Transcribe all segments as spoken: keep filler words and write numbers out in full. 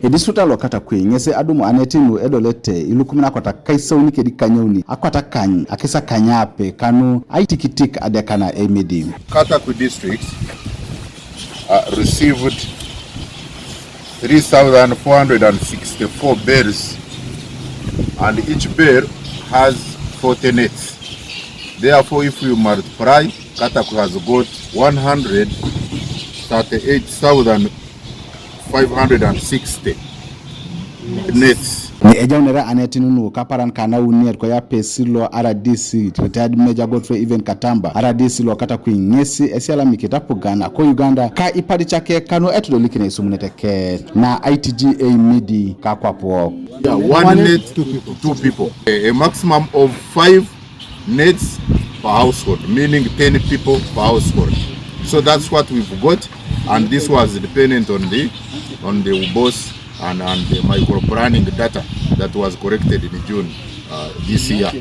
Edistrict lo Katakwi ŋesi adumu aneti nu edolete ilukumin akwata kaisauni kedi kanyauni akwata kany akisakanyaape kanu aitikitik adekana eimidi. Katakwi district uh, received three thousand four hundred sixty-four bales, and each bale has forty nets. Therefore, if you multiply, Katakwi has got one hundred thirty-eight thousand five hundred sixty nets. Ni ejaunere aneti nunu kaparan kana uniet ko ya pesilo R D C, retired Major Godfrey Even Katamba, R D C lo Katakwi ŋesi esialamikit apugan ko Uganda ka ipadicake kanu etudolikine isumunete ke na I T G A midi kakwapuok. Yeah, one net, two people. Two people. A, a maximum of five nets per household, meaning ten people per household. So that's what we've got, and this was dependent on the on the ubos and, and the micro planning data that was collected in June uh, this year.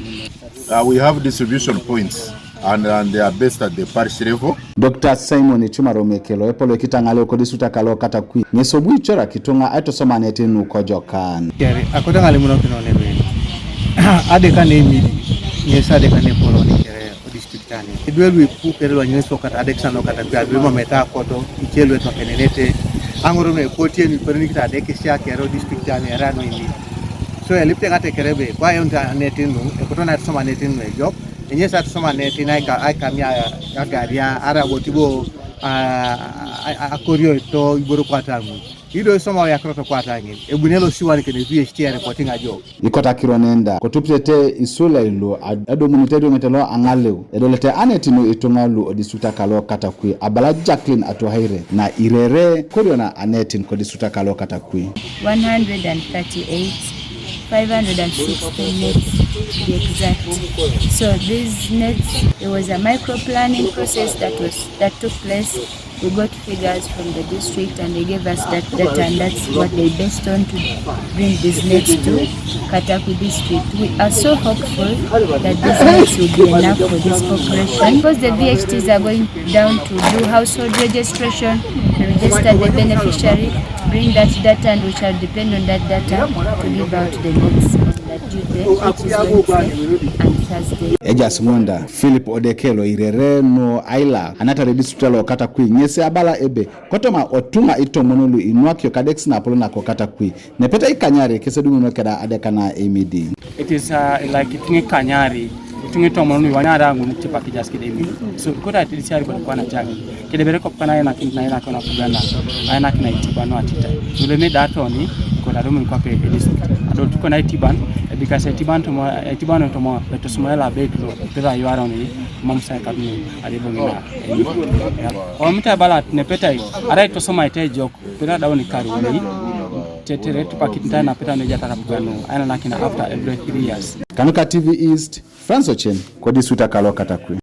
Uh, we have distribution points, and, and they are based at the parish level. Doctor Simon Ichuma Romekelo epolo ekitaŋaleo kodistrict kalo Katakwi ŋesi obu icorak ituŋa aitosoma aneti nu kojokan. Kere akoto ŋalimunokino nebe adekane midi ŋesi adekane epolon kere odistrict ane. Idwe lu ipu kere lu anyuŋesi okata adekisano Katakwi adwe mamete akoto ice lu etokenenete aŋor nu epotie nu iperenikit adekisia kere odistrict ane erai no imidi. So elipite ŋate kere be kwa eunit aneti nu ekoto na aitosoma aneti nu ejok. Enyesi atusoma netin aika- aikamia agaria arai botibo a- a- a- akorioito iboro kwata ŋun. Ido isoma oyakirot kwata ŋin ebuni elosiwan kene V H T areporting ajo. Ikota kiro nenda kotupitete isula ilu ad- adomunite edioŋete lo aŋaleu edolete anetin ituŋa lu odistrikta kalo Katakwi abala Jacqueline Atuhaire na irere koriona anetin kodistrikta kalo Katakwi. One hundred thirty-eight five hundred sixty nets to be exact. So these nets, it was a micro planning process that was that took place. We got figures from the district and they gave us that data, and that's what they based on to bring these nets to Katakwi district. We are so hopeful that these nets will be enough for this population because the V H Ts are going down to do household registration, register the beneficiary, bring that data, and we shall depend on that data to give out the needs on that Tuesday, which is Wednesday and Thursday. Ejaas ŋun da Philip Odekelo irere nu aila anatare district lo Katakwi ŋesi abala ebe kotoma otuŋa itomon lu inuakio kadekis napolon nako Katakwi nepeta ikanyare kes edumunio keda adeka na emidi. It is uh, like ituŋa ikanyari ituŋa itomon nu iwanyara ŋun tipak ijaas kede emidi. So ikota atidisiari bodo kwana jagi kede bere kop kana ainakin na ainakin na pugana ainakin na itiba no atita. Nuleme datoni kota domun kwape edis ado tukona itiban ebikasa itiban tomo itiban tomo etosmo ela bek lo pera yuaroni mamsa kaduni adebongina. Omita balat nepetai arai tosoma ite jok pera dauni karuni tetere tupakitinta na peta neja tarapugano aina nakina after every three years. Kanuka T V East, France Ochen, kodistrikta kalo Katakwi.